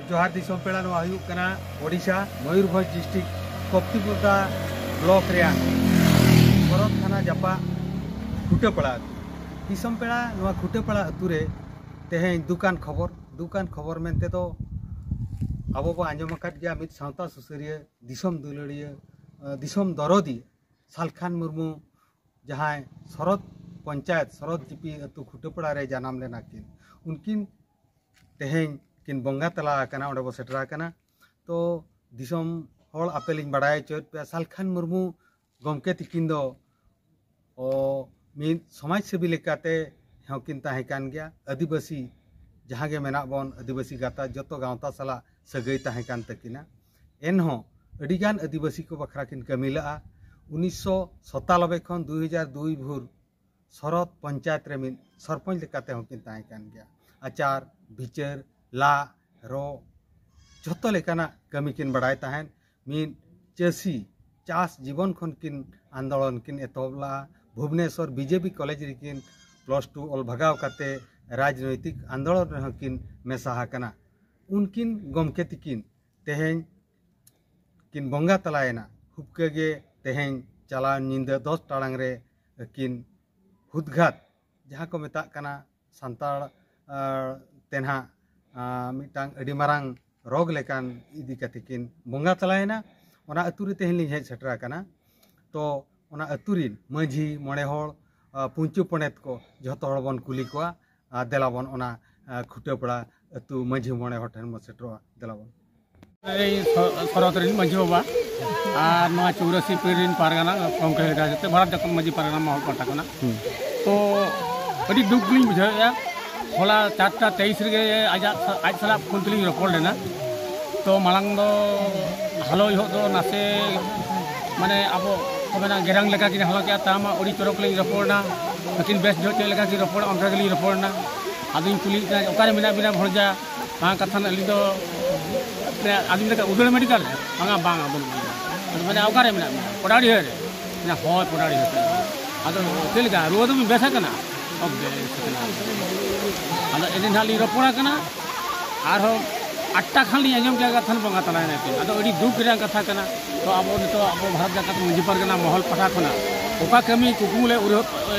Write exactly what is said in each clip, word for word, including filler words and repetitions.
ᱡᱚᱦᱟᱨ ᱫᱤᱥᱚᱢ ᱯᱮᱲᱟ, ᱱᱚᱣᱟ ᱦᱩᱭᱩᱜ ᱠᱟᱱᱟ ᱳᱰᱤᱥᱟ, ᱢᱚᱭᱩᱨᱵᱷᱚᱸᱡᱽ ᱰᱤᱥᱴᱨᱤᱠᱴ, ᱠᱚᱯᱛᱤᱯᱚᱫᱟ ᱵᱞᱚᱠ ᱨᱮᱭᱟᱜ ᱥᱚᱨᱚᱛ ᱛᱷᱟᱱᱟ ᱡᱟᱯᱟᱜ ᱠᱷᱩᱴᱟᱹᱯᱟᱲᱟ ᱟᱹᱛᱩ᱾ ᱫᱤᱥᱚᱢ ᱯᱮᱲᱟ, ᱱᱚᱣᱟ ᱠᱷᱩᱴᱟᱹᱯᱟᱲᱟ ᱟᱹᱛᱩ ᱨᱮ ᱛᱮᱦᱮᱧ ᱫᱩᱠᱟᱱ ᱠᱷᱚᱵᱚᱨ, ᱫᱩᱠᱟᱱ ᱠᱷᱚᱵᱚᱨ ᱢᱮᱱᱛᱮ ᱫᱚ ᱟᱵᱚ ᱵᱚ ᱟᱸᱡᱚᱢ ᱟᱠᱟᱫ ᱜᱮᱭᱟ, ᱢᱤᱫ ᱥᱟᱶᱛᱟ ᱥᱩᱥᱟᱹᱨᱤᱭᱟᱹ, ᱫᱤᱥᱚᱢ ᱫᱩᱞᱟᱹᱲᱤᱭᱟᱹ, ᱫᱤᱥᱚᱢ ᱫᱚᱨᱚᱫᱤᱭᱟᱹ ᱥᱟᱞᱠᱷᱟᱱ ᱢᱩᱨᱢᱩ, ᱡᱟᱦᱟᱸᱭ ᱥᱚᱨᱚᱛ ᱯᱚᱧᱪᱟᱭᱮᱛ, ᱥᱚᱨᱚᱛ ᱡᱤᱯᱤ ᱟᱹᱛᱩ ᱠᱷᱩᱴᱟᱹᱯᱟᱲᱟ ᱨᱮ ᱡᱟᱱᱟᱢ ᱞᱮᱱᱟ ᱠᱤᱱ, ᱩᱱᱠᱤᱱ ᱛᱮᱦᱮᱧ ᱠᱤᱱ ᱵᱚᱸᱜᱟ ᱛᱟᱞᱟ ᱟᱠᱟᱱᱟ, ᱚᱸᱰᱮ ᱵᱚ ᱥᱮᱴᱮᱨ ᱟᱠᱟᱱᱟ᱾ ᱛᱚ ᱫᱤᱥᱚᱢ ᱦᱚᱲ ᱟᱯᱮ ᱞᱤᱧ ᱵᱟᱲᱟᱭ ᱦᱚᱪᱚᱭᱮᱫ ᱯᱮᱭᱟ, ᱥᱟᱞᱠᱷᱟᱱ ᱢᱩᱨᱢᱩ ᱜᱚᱢᱠᱮ ᱛᱤᱠᱤᱱ ᱫᱚ ᱚ, ᱢᱤᱫ ᱥᱚᱢᱟᱡᱽ ᱥᱮᱵᱤ ᱞᱮᱠᱟᱛᱮ ᱦᱚᱸᱠᱤᱱ ᱛᱟᱦᱮᱸ ᱠᱟᱱ ᱜᱮᱭᱟ᱾ ᱟᱹᱫᱤᱵᱟᱹᱥᱤ ᱡᱟᱦᱟᱸ ᱜᱮ ᱢᱮᱱᱟᱜ ᱵᱚᱱ, ᱟᱹᱫᱤᱵᱟᱹᱥᱤ ᱜᱟᱶᱛᱟ, ᱡᱚᱛᱚ ᱜᱟᱶᱛᱟ ᱥᱟᱞᱟᱜ ᱥᱟᱹᱜᱟᱹᱭ ᱛᱟᱦᱮᱸ ᱠᱟᱱ ᱛᱟᱹᱠᱤᱱᱟ᱾ ᱮᱱᱦᱚᱸ ᱟᱹᱰᱤᱜᱟᱱ ᱟᱹᱫᱤᱵᱟᱹᱥᱤ ᱠᱚ ᱵᱟᱠᱷᱨᱟ ᱠᱤᱱ ᱠᱟᱹᱢᱤ ᱞᱟᱜᱼᱟ᱾ ᱩᱱᱤᱥᱥᱚ ᱥᱟᱛᱟᱱᱚᱵᱵᱳᱭ ᱠᱷᱚᱱ ᱫᱩ ᱦᱟᱡᱟᱨ ᱫᱩᱭ ᱵᱷᱳᱨ ᱥᱚᱨᱚᱛ ᱯᱚᱧᱪᱟᱭᱮᱛ ᱨᱮ ᱢᱤᱫ ᱥᱚᱨᱯᱚᱧᱪ ᱞᱮᱠᱟᱛᱮ ᱦᱚᱸᱠᱤᱱ ᱛᱟᱦᱮᱸ ᱠᱟᱱ ᱜᱮᱭᱟ᱾ ᱟᱪᱟᱨ, ᱵᱤᱪᱟᱹᱨ, ᱞᱟᱜ, ᱨᱚᱜ, ᱡᱷᱚᱛᱚ ᱞᱮᱠᱟᱱᱟᱜ ᱠᱟᱹᱢᱤ ᱠᱤᱱ ᱵᱟᱲᱟᱭ ᱛᱟᱦᱮᱸᱫ᱾ ᱢᱤᱫ ᱪᱟᱹᱥᱤ, ᱪᱟᱥ ᱡᱤᱵᱚᱱ ᱠᱷᱚᱱ ᱠᱤᱱ ᱟᱱᱫᱳᱞᱚᱱ ᱠᱤᱱ ᱮᱛᱚᱦᱚᱵ ᱞᱟᱜᱼᱟ᱾ ᱵᱷᱩᱵᱽᱱᱮᱥᱚᱨ ᱵᱤᱡᱮᱯᱤ ᱠᱚᱞᱮᱡᱽ ᱨᱮᱠᱤᱱ ᱯᱞᱟᱥ ᱴᱩ ᱚᱞ ᱵᱷᱟᱜᱟᱣ ᱠᱟᱛᱮ ᱨᱟᱡᱽᱱᱳᱭᱛᱤᱠ ᱟᱱᱫᱳᱞᱚᱱ ᱨᱮᱦᱚᱸ ᱠᱤᱱ ᱢᱮᱥᱟ ᱟᱠᱟᱱᱟ᱾ ᱩᱱᱠᱤᱱ ᱜᱚᱢᱠᱮ ᱛᱤᱠᱤᱱ ᱛᱮᱦᱮᱧ ᱠᱤᱱ ᱵᱚᱸᱜᱟ ᱛᱟᱞᱟᱭᱮᱱᱟ᱾ ᱦᱩᱯᱠᱟᱹ ᱜᱮ ᱛᱮᱦᱮᱧ ᱪᱟᱞᱟᱣ ᱧᱤᱫᱟᱹ ᱫᱚᱥ ᱴᱟᱲᱟᱝ ᱨᱮ ᱟᱹᱠᱤᱱ ᱦᱩᱫᱽᱜᱷᱟᱛ, ᱡᱟᱦᱟᱸ ᱠᱚ ᱢᱮᱛᱟᱜ ᱠᱟᱱᱟ ᱥᱟᱱᱛᱟᱲ, ᱟᱨ, ᱛᱮ ᱱᱟᱦᱟᱜ, ᱟᱨ, ᱢᱤᱫᱴᱟᱝ ᱟᱹᱰᱤ ᱢᱟᱨᱟᱝ ᱨᱳᱜᱽ ᱞᱮᱠᱟᱱ ᱤᱫᱤ ᱠᱟᱛᱮ ᱠᱤᱱ ᱵᱚᱸᱜᱟ ᱛᱟᱞᱟᱭᱮᱱᱟ᱾ ᱚᱱᱟ ᱟᱹᱛᱩ ᱨᱮ ᱛᱮᱦᱮᱧ ᱞᱤᱧ ᱦᱮᱡ ᱥᱮᱴᱮᱨ ᱟᱠᱟᱱᱟ᱾ ᱛᱚ ᱚᱱᱟ ᱟᱹᱛᱩ ᱨᱤᱱ ᱢᱟᱹᱡᱷᱤ, ᱢᱚᱬᱮ ᱦᱚᱲ, ᱟᱨ, ᱯᱩᱧᱪᱩ ᱯᱚᱱᱰᱮᱛ ᱠᱚ ᱡᱷᱚᱛᱚ ᱦᱚᱲ ᱵᱚᱱ ᱠᱩᱞᱤ ᱠᱚᱣᱟ᱾ ᱟᱨ ᱫᱮᱞᱟ ᱵᱚᱱ ᱚᱱᱟ, ᱟᱨ, ᱠᱷᱩᱴᱟᱹᱯᱟᱲᱟ ᱟᱹᱛᱩ ᱢᱟᱹᱡᱷᱤ ᱢᱚᱬᱮ ᱦᱚᱲ ᱴᱷᱮᱱ ᱵᱚᱱ ᱥᱮᱴᱮᱨᱚᱜᱼᱟ᱾ ᱫᱮᱞᱟ ᱵᱚᱱ᱾ ᱤᱧ ᱥᱚ-, ᱥᱚᱨᱚᱛ ᱨᱤᱱ ᱢᱟᱹᱡᱷᱤ ᱵᱟᱵᱟ ᱟᱨ ᱱᱚᱣᱟ ᱪᱩᱨᱟᱥᱤ ᱯᱤᱲ ᱨᱤᱱ ᱯᱟᱨᱜᱟᱱᱟ ᱜᱚᱢᱠᱮ ᱞᱮᱠᱟ ᱡᱟᱛᱮ ᱵᱷᱟᱨᱚᱛ ᱡᱟᱠᱟᱛ ᱢᱟᱹᱡᱷᱤ ᱯᱟᱨᱜᱟᱱᱟ ᱢᱚᱦᱚᱞ ᱯᱟᱦᱴᱟ ᱠᱷᱚᱱᱟᱜ᱾ ᱦᱩᱸ᱾ ᱛᱚ ᱟᱹᱰᱤ ᱫᱩᱠ ᱞᱤᱧ ᱵᱩᱡᱷᱟᱹᱣᱮᱫᱼᱟ᱾ ᱦᱚᱞᱟ ᱪᱟᱨᱴᱟ ᱛᱮᱭᱤᱥ ᱨᱮᱜᱮ ᱟᱡᱟᱜ ᱥᱟ-, ᱟᱡ ᱥᱟᱞᱟᱜ ᱯᱷᱳᱱ ᱛᱮᱞᱤᱧ ᱨᱚᱯᱚᱲ ᱞᱮᱱᱟ᱾ ᱛᱚ ᱢᱟᱲᱟᱝ ᱫᱚ ᱦᱟᱞᱚ ᱡᱚᱦᱚᱜ ᱫᱚ ᱱᱟᱥᱮ ᱢᱟᱱᱮ ᱟᱵᱚ ᱠᱚ ᱢᱮᱱᱟ ᱜᱮᱨᱟᱝ ᱞᱮᱠᱟ ᱠᱤᱱ ᱦᱟᱞᱚ ᱠᱮᱫᱼᱟ, ᱛᱟᱢᱟ ᱟᱹᱰᱤ ᱪᱚᱨᱚᱠ ᱞᱤᱧ ᱨᱚᱯᱚᱲ ᱮᱱᱟ᱾ ᱟᱹᱠᱤᱱ ᱵᱮᱥ ᱡᱚᱦᱚᱜ ᱪᱮᱫ ᱞᱮᱠᱟ ᱠᱤᱱ ᱨᱚᱯᱚᱲᱟ ᱚᱱᱠᱟ ᱜᱮᱞᱤᱧ ᱨᱚᱯᱚᱲ ᱮᱱᱟ᱾ ᱟᱫᱚᱧ ᱠᱩᱞᱤᱭᱮᱫ ᱠᱟᱱᱟ, "ᱚᱠᱟᱨᱮ ᱢᱮᱱᱟᱜ ᱵᱤᱱᱟ ᱵᱷᱚᱲᱡᱟ?" ᱵᱟᱝ ᱠᱟᱛᱷᱟ ᱨᱮᱱᱟᱜ ᱟᱹᱞᱤᱧ ᱫᱚ, ᱢᱟᱱᱮ, ᱟᱹᱞᱤᱧ ᱞᱮᱠᱟ ᱩᱫᱟᱹᱨ ᱢᱮᱰᱤᱠᱟᱞ ᱨᱮ? ᱵᱟᱝᱟ, ᱵᱟᱝᱟ, ᱵᱟᱹᱱᱩᱜ ᱞᱤᱧᱟ᱾ ᱟᱫᱚ ᱢᱮᱱᱟ, "ᱚᱠᱟᱨᱮ ᱢᱮᱱᱟᱜ ᱢᱮᱭᱟ?" "ᱯᱚᱰᱟᱲᱤᱦᱟᱹ ᱨᱮ?" ᱢᱮᱱᱟ, "ᱦᱳᱭ, ᱯᱚᱰᱟᱲᱤᱦᱟᱹ ᱨᱮ᱾ ᱟᱫᱚ ᱪᱮᱫ ᱞᱮᱠᱟ, ᱨᱩᱣᱟᱹ ᱫᱚᱵᱤᱱ ᱵᱮᱥ ᱟᱠᱟᱱᱟ?" "ᱦᱚᱸ, ᱵᱮᱥ ᱟᱠᱟᱱᱟ ᱞᱤᱧ᱾" ᱟᱫᱚ ᱤᱫᱤ ᱱᱟᱦᱟᱜ ᱞᱤᱧ ᱨᱚᱯᱚᱲ ᱟᱠᱟᱱᱟ, ᱟᱨᱦᱚᱸ ᱟᱴᱴᱟ ᱠᱷᱟᱱ ᱞᱤᱧ ᱟᱸᱡᱚᱢ ᱠᱮᱫᱟ ᱠᱟᱛᱷᱟ ᱵᱚᱸᱜᱟ ᱛᱟᱞᱟᱭᱮᱱᱟ ᱠᱤᱱ᱾ ᱟᱫᱚ ᱟᱹᱰᱤ ᱫᱩᱠ ᱨᱮᱭᱟᱜ ᱠᱟᱛᱷᱟ ᱠᱟᱱᱟ᱾ ᱛᱚ ᱟᱵᱚ ᱱᱤᱛᱚᱜ ᱟᱵᱚ ᱵᱷᱟᱨᱚᱛ ᱡᱟᱠᱟᱛ ᱢᱟᱹᱡᱷᱤ ᱯᱟᱨᱜᱟᱱᱟ ᱢᱚᱦᱚᱞ ᱯᱟᱦᱴᱟ ᱠᱷᱚᱱᱟᱜ ᱚᱠᱟ ᱠᱟᱹᱢᱤ ᱠᱩᱠᱢᱩ ᱞᱮ ᱩᱨᱟᱹ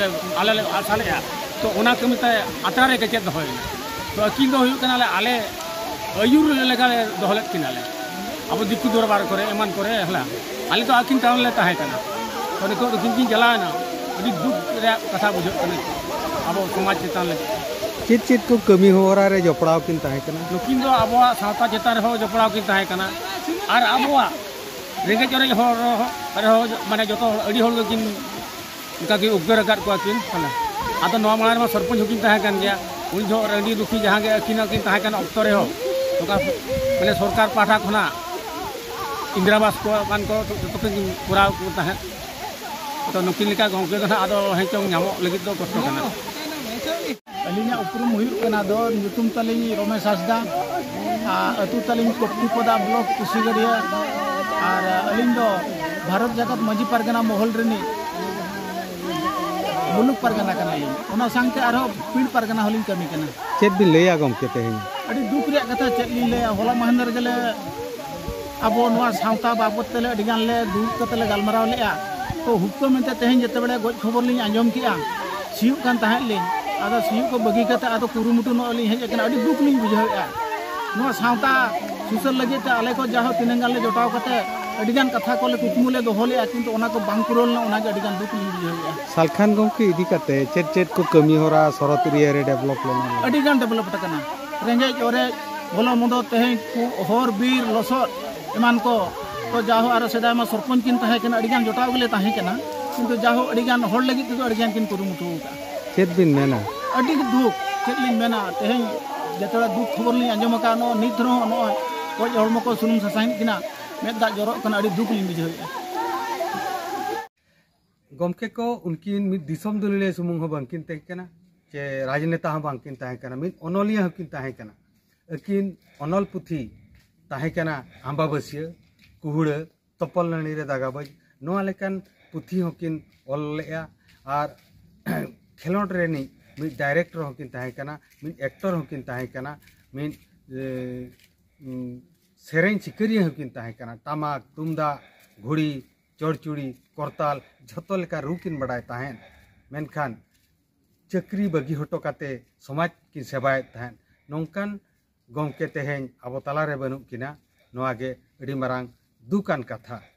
ᱟᱞᱮ ᱞᱮ ᱟᱥᱟ ᱞᱮᱫᱼᱟ, ᱛᱚ ᱚᱱᱟ ᱠᱟᱹᱢᱤ ᱛᱮ ᱟᱛᱨᱟ ᱨᱮ ᱠᱮᱪᱮᱫ ᱫᱚᱦᱚᱭᱮᱱᱟ᱾ ᱛᱚ ᱟᱹᱠᱤᱱ ᱫᱚ ᱦᱩᱭᱩᱜ ᱠᱟᱱᱟ ᱞᱮ ᱟᱞᱮ ᱟᱹᱭᱩᱨ ᱞᱮᱠᱟ ᱞᱮ ᱫᱚᱦᱚ ᱞᱮᱫ ᱠᱤᱱᱟ ᱞᱮ, ᱟᱵᱚ ᱫᱤᱠᱩ ᱫᱚᱨᱵᱟᱨ ᱠᱚᱨᱮ ᱮᱢᱟᱱ ᱠᱚᱨᱮ ᱦᱮᱞᱟ, ᱟᱞᱮ ᱫᱚ ᱟᱹᱠᱤᱱ ᱛᱟᱭᱚᱢ ᱞᱮ ᱛᱟᱦᱮᱸ ᱠᱟᱱᱟ᱾ ᱛᱚ ᱱᱤᱛᱚᱜ ᱫᱚ ᱠᱤᱱ ᱠᱤᱱ ᱪᱟᱞᱟᱣᱮᱱᱟ᱾ ᱟᱹᱰᱤ ᱫᱩᱠ ᱨᱮᱭᱟᱜ ᱠᱟᱛᱷᱟ ᱵᱩᱡᱷᱟᱹᱜ ᱠᱟᱱᱟ ᱟᱵᱚ ᱥᱚᱢᱟᱡᱽ ᱪᱮᱛᱟᱱ ᱞᱟᱹᱜᱤᱫ᱾ ᱪᱮᱫ ᱪᱮᱫ ᱠᱚ ᱠᱟᱹᱢᱤ ᱦᱚᱨᱟ ᱨᱮ ᱡᱚᱯᱲᱟᱣ ᱠᱤᱱ ᱛᱟᱦᱮᱸ ᱠᱟᱱᱟ? ᱱᱩᱠᱤᱱ ᱫᱚ ᱟᱵᱚᱣᱟᱜ ᱥᱟᱶᱛᱟ ᱪᱮᱛᱟᱱ ᱨᱮᱦᱚᱸ ᱡᱚᱯᱲᱟᱣ ᱠᱤᱱ ᱛᱟᱦᱮᱸ ᱠᱟᱱᱟ ᱟᱨ ᱟᱵᱚᱣᱟᱜ ᱨᱮᱸᱜᱮᱡ ᱚᱨᱮᱡ ᱦᱚᱲ ᱨᱮᱦᱚᱸ, ᱢᱟᱱᱮ ᱡᱚᱛᱚ ᱦᱚᱲ, ᱟᱹᱰᱤ ᱦᱚᱲ ᱜᱮᱠᱤᱱ ᱚᱱᱠᱟ ᱜᱮ ᱩᱯᱠᱟᱹᱨ ᱟᱠᱟᱫ ᱠᱚᱣᱟ ᱠᱤᱱ ᱦᱮᱞᱟ᱾ ᱟᱫᱚ ᱱᱚᱣᱟ ᱢᱟᱲᱟᱝ ᱨᱮᱢᱟ ᱥᱚᱨᱯᱚᱧᱪ ᱦᱚᱸᱠᱤᱱ ᱛᱟᱦᱮᱸ ᱠᱟᱱ ᱜᱮᱭᱟ, ᱩᱱ ᱡᱚᱦᱚᱜ ᱨᱟᱺᱰᱤ ᱫᱩᱠᱷᱤ ᱡᱟᱦᱟᱸ ᱜᱮ ᱟᱹᱠᱤᱱ ᱦᱚᱸᱠᱤᱱ ᱛᱟᱦᱮᱸ ᱠᱟᱱ ᱚᱠᱛᱚ ᱨᱮᱦᱚᱸ ᱱᱚᱝᱠᱟ ᱢᱟᱱᱮ ᱥᱚᱨᱠᱟᱨ ᱯᱟᱦᱴᱟ ᱠᱷᱚᱱᱟᱜ ᱤᱱᱫᱨᱟ ᱟᱵᱟᱥ ᱠᱚ ᱮᱢᱟᱱ ᱠᱚ ᱡᱚᱛᱚ ᱠᱤᱱ ᱠᱚᱨᱟᱣ ᱠᱚ ᱛᱟᱦᱮᱸᱫ᱾ ᱛᱚ ᱱᱩᱠᱤᱱ ᱞᱮᱠᱟ ᱜᱚᱢᱠᱮ ᱫᱚ ᱱᱟᱦᱟᱜ ᱟᱫᱚ ᱦᱮᱸ ᱪᱚᱝ ᱧᱟᱢᱚᱜ ᱞᱟᱹᱜᱤᱫ ᱫᱚ ᱠᱚᱥᱴᱚ ᱠᱟᱱᱟ᱾ ᱟᱹᱞᱤᱧᱟᱜ ᱩᱯᱨᱩᱢ ᱦᱩᱭᱩᱜ ᱠᱟᱱᱟ ᱫᱚ, ᱧᱩᱛᱩᱢ ᱛᱟᱹᱞᱤᱧ ᱨᱚᱢᱮᱥ ᱦᱟᱸᱥᱫᱟ, ᱟᱨ ᱟᱹᱛᱩ ᱛᱟᱹᱞᱤᱧ ᱠᱚᱯᱴᱤᱯᱚᱫᱟ ᱵᱞᱚᱠ ᱠᱩᱥᱤᱜᱟᱹᱲᱤᱭᱟᱹ, ᱟᱨ ᱟᱹᱞᱤᱧ ᱫᱚ ᱵᱷᱟᱨᱚᱛ ᱡᱟᱠᱟᱛ ᱢᱟᱹᱡᱷᱤ ᱯᱟᱨᱜᱟᱱᱟ ᱢᱚᱦᱚᱞ ᱨᱤᱱᱤᱡ ᱢᱩᱞᱩᱠ ᱯᱟᱨᱜᱟᱱᱟ ᱠᱟᱱᱟᱞᱤᱧ᱾ ᱚᱱᱟ ᱥᱟᱶᱛᱮ ᱟᱨᱦᱚᱸ ᱯᱤᱲ ᱯᱟᱨᱜᱟᱱᱟ ᱦᱚᱸᱞᱤᱧ ᱠᱟᱹᱢᱤ ᱠᱟᱱᱟ᱾ ᱪᱮᱫ ᱵᱤᱱ ᱞᱟᱹᱭᱟ ᱜᱚᱢᱠᱮ ᱛᱮᱦᱮᱧ? ᱟᱹᱰᱤ ᱫᱩᱠ ᱨᱮᱭᱟᱜ ᱠᱟᱛᱷᱟ ᱪᱮᱫ ᱞᱤᱧ ᱞᱟᱹᱭᱟ, ᱦᱚᱞᱟ ᱢᱟᱦᱫᱮᱨ ᱜᱮᱞᱮ ᱟᱵᱚ ᱱᱚᱣᱟ ᱥᱟᱶᱛᱟ ᱵᱟᱵᱚᱫ ᱛᱮᱞᱮ ᱟᱹᱰᱤ ᱜᱟᱱ ᱞᱮ ᱫᱩᱲᱩᱵ ᱠᱟᱛᱮ ᱞᱮ ᱜᱟᱞᱢᱟᱨᱟᱣ ᱞᱮᱜᱼᱟ᱾ ᱛᱚ ᱦᱩᱠᱟᱹ ᱢᱮᱱᱛᱮ ᱛᱮᱦᱮᱧ ᱡᱮᱛᱮ ᱵᱮᱲᱮ ᱜᱚᱡ ᱠᱷᱚᱵᱚᱨ ᱞᱤᱧ ᱟᱸᱡᱚᱢ ᱠᱮᱜᱼᱟ, ᱥᱤᱭᱳᱜ ᱠᱟᱱ ᱛᱟᱦᱮᱸᱫ ᱞᱤᱧ, ᱟᱫᱚ ᱥᱤᱭᱳᱜ ᱠᱚ ᱵᱟᱹᱜᱤ ᱠᱟᱛᱮ ᱟᱫᱚ ᱠᱩᱨᱩᱢᱩᱴᱩ ᱱᱚᱜᱼᱚᱭ ᱞᱤᱧ ᱦᱮᱡ ᱟᱠᱟᱱᱟ᱾ ᱟᱹᱰᱤ ᱫᱩᱠ ᱞᱤᱧ ᱵᱩᱡᱷᱟᱹᱣᱮᱫᱼᱟ᱾ ᱱᱚᱣᱟ ᱥᱟᱶᱛᱟ ᱥᱩᱥᱟᱹᱨ ᱞᱟᱹᱜᱤᱫ ᱛᱮ ᱟᱞᱮ ᱠᱚ ᱡᱟᱦᱳ ᱛᱤᱱᱟᱹᱜ ᱜᱟᱱ ᱞᱮ ᱡᱚᱴᱟᱣ ᱠᱟᱛᱮ ᱟᱹᱰᱤ ᱜᱟᱱ ᱠᱟᱛᱷᱟ ᱠᱚᱞᱮ ᱠᱩᱠᱢᱩ ᱞᱮ ᱫᱚᱦᱚ ᱞᱮᱜᱼᱟ, ᱠᱤᱱᱛᱩ ᱚᱱᱟ ᱠᱚ ᱵᱟᱝ ᱯᱩᱨᱟᱹᱣ ᱞᱮᱱᱟ, ᱚᱱᱟᱜᱮ ᱟᱹᱰᱤ ᱜᱟᱱ ᱫᱩᱠ ᱞᱤᱧ ᱵᱩᱡᱷᱟᱹᱣᱮᱫᱼᱟ᱾ ᱥᱟᱞᱠᱷᱟᱱ ᱜᱚᱢᱠᱮ ᱤᱫᱤ ᱠᱟᱛᱮ ᱪᱮᱫ ᱪᱮᱫ ᱠᱚ ᱠᱟᱹᱢᱤ ᱦᱚᱨᱟ ᱥᱚᱨᱚᱛ ᱮᱨᱤᱭᱟ ᱨᱮ ᱰᱮᱵᱷᱞᱚᱯ ᱞᱮᱱᱟ? ᱟᱹᱰᱤ ᱜᱟᱱ ᱰᱮᱵᱷᱞᱚᱯ ᱟᱠᱟᱱᱟ᱾ ᱨᱮᱸᱜᱮᱡ ᱚᱨᱮᱡ, ᱵᱷᱚᱞᱚ ᱢᱚᱱᱫᱚ, ᱛᱮᱦᱮᱧ ᱠᱚ ᱦᱚᱨ ᱵᱤᱨ ᱞᱚᱥᱚᱫ ᱮᱢᱟᱱ ᱠᱚ, ᱛᱚ ᱡᱟᱦᱳ ᱟᱨᱚ ᱥᱮᱫᱟᱭ ᱢᱟ ᱥᱚᱨᱯᱚᱧᱪ ᱠᱤᱱ ᱛᱟᱦᱮᱸ ᱠᱟᱱᱟ, ᱟᱹᱰᱤ ᱜᱟᱱ ᱡᱚᱴᱟᱣ ᱜᱮᱞᱮ ᱛᱟᱦᱮᱸ ᱠᱟᱱᱟ, ᱠᱤᱱᱛᱩ ᱡᱟᱦᱳ ᱟᱹᱰᱤ ᱜᱟᱱ ᱦᱚᱲ ᱞᱟᱹᱜᱤᱫ ᱛᱮᱫᱚ ᱟᱹᱰᱤ ᱜᱟᱱ ᱠᱤᱱ ᱠᱩᱨᱩᱢᱩᱴᱩ ᱟᱠᱟᱫᱼᱟ᱾ ᱪᱮᱫ ᱵᱤᱱ ᱢᱮᱱᱟ? ᱟᱹᱰᱤ ᱜᱮ ᱫᱩᱠ, ᱪᱮᱫ ᱞᱤᱧ ᱢᱮᱱᱟ, ᱛᱮᱦᱮᱧ ᱡᱮᱛᱮ ᱦᱚᱲᱟᱜ ᱫᱩᱠ ᱠᱷᱚᱵᱚᱨ ᱞᱤᱧ ᱟᱸᱡᱚᱢ ᱟᱠᱟᱫ, ᱱᱚᱜᱼᱚᱭ ᱱᱤᱛ ᱨᱮᱦᱚᱸ ᱱᱚᱜᱼᱚᱭ ᱜᱚᱡ ᱦᱚᱲᱢᱚ ᱠᱚ ᱥᱩᱱᱩᱢ ᱥᱟᱥᱟᱝᱮᱫ ᱠᱤᱱᱟ, ᱢᱮᱫ ᱫᱟᱜ ᱡᱚᱨᱚᱜ ᱠᱟᱱᱟ, ᱟᱹᱰᱤ ᱫᱩᱠ ᱞᱤᱧ ᱵᱩᱡᱷᱟᱹᱣᱮᱫᱼᱟ᱾ ᱜᱚᱢᱠᱮ ᱠᱚ ᱩᱱᱠᱤᱱ ᱢᱤᱫ ᱫᱤᱥᱚᱢ ᱫᱩᱞᱟᱹᱲᱤᱭᱟᱹ ᱥᱩᱢᱩᱝ ᱦᱚᱸ ᱵᱟᱝᱠᱤᱱ ᱛᱟᱦᱮᱸ ᱠᱟᱱᱟ, ᱪᱮ ᱨᱟᱡᱽᱱᱮᱛᱟ ᱦᱚᱸ ᱵᱟᱝᱠᱤᱱ ᱛᱟᱦᱮᱸ ᱠᱟᱱᱟ, ᱢᱤᱫ ᱚᱱᱚᱞᱤᱭᱟᱹ ᱦᱚᱸᱠᱤᱱ ᱛᱟᱦᱮᱸ ᱠᱟᱱᱟ᱾ ᱟᱹᱠᱤᱱ ᱚᱱᱚᱞ ᱯᱩᱛᱷᱤ ᱛᱟᱦᱮᱸ ᱠᱟᱱᱟ ᱟᱢᱵᱟᱵᱟᱹᱥᱭᱟᱹ, ᱠᱩᱦᱩᱲᱟᱹ, ᱛᱚᱯᱚᱞ ᱱᱟᱹᱲᱤ ᱨᱮ ᱫᱟᱜᱟᱵᱟᱹᱡ, ᱱᱚᱣᱟ ᱞᱮᱠᱟᱱ ᱯᱩᱛᱷᱤ ᱦᱚᱸᱠᱤᱱ ᱚᱞ ᱞᱮᱜᱼᱟ᱾ ᱟᱨ ᱠᱷᱮᱞᱳᱰ ᱨᱤᱱᱤᱡ ᱢᱤᱫ ᱰᱟᱭᱨᱮᱠᱴᱚᱨ ᱦᱚᱸᱠᱤᱱ ᱛᱟᱦᱮᱸ ᱠᱟᱱᱟ, ᱢᱤᱫ ᱮᱠᱴᱚᱨ ᱦᱚᱸᱠᱤᱱ ᱛᱟᱦᱮᱸ ᱠᱟᱱᱟ, ᱢᱤᱫ, ᱮ, ᱩᱸ, ᱥᱮᱨᱮᱧ ᱥᱤᱠᱟᱹᱨᱤᱭᱟᱹ ᱦᱚᱸᱠᱤᱱ ᱛᱟᱦᱮᱸ ᱠᱟᱱᱟ᱾ ᱴᱟᱢᱟᱠ, ᱛᱩᱢᱫᱟᱜ, ᱜᱷᱩᱲᱤ, ᱪᱚᱲᱪᱩᱲᱤ, ᱠᱚᱨᱛᱟᱞ, ᱡᱷᱚᱛᱚ ᱞᱮᱠᱟ ᱨᱩ ᱠᱤᱱ ᱵᱟᱰᱟᱭ ᱛᱟᱦᱮᱸᱫ᱾ ᱢᱮᱱᱠᱷᱟᱱ ᱪᱟᱹᱠᱨᱤ ᱵᱟᱹᱜᱤ ᱦᱚᱴᱚ ᱠᱟᱛᱮ ᱥᱚᱢᱟᱡᱽ ᱠᱤᱱ ᱥᱮᱵᱟᱭᱮᱫ ᱛᱟᱦᱮᱸᱫ᱾ ᱱᱚᱝᱠᱟᱱ ᱜᱚᱢᱠᱮ ᱛᱮᱦᱮᱧ ᱟᱵᱚ ᱛᱟᱞᱟᱨᱮ ᱵᱟᱹᱱᱩᱜ ᱠᱤᱱᱟ᱾ ᱱᱚᱣᱟ ᱜᱮ ᱟᱹᱰᱤ ᱢᱟᱨᱟᱝ ᱫᱩᱠᱟᱱ ᱠᱟᱛᱷᱟ᱾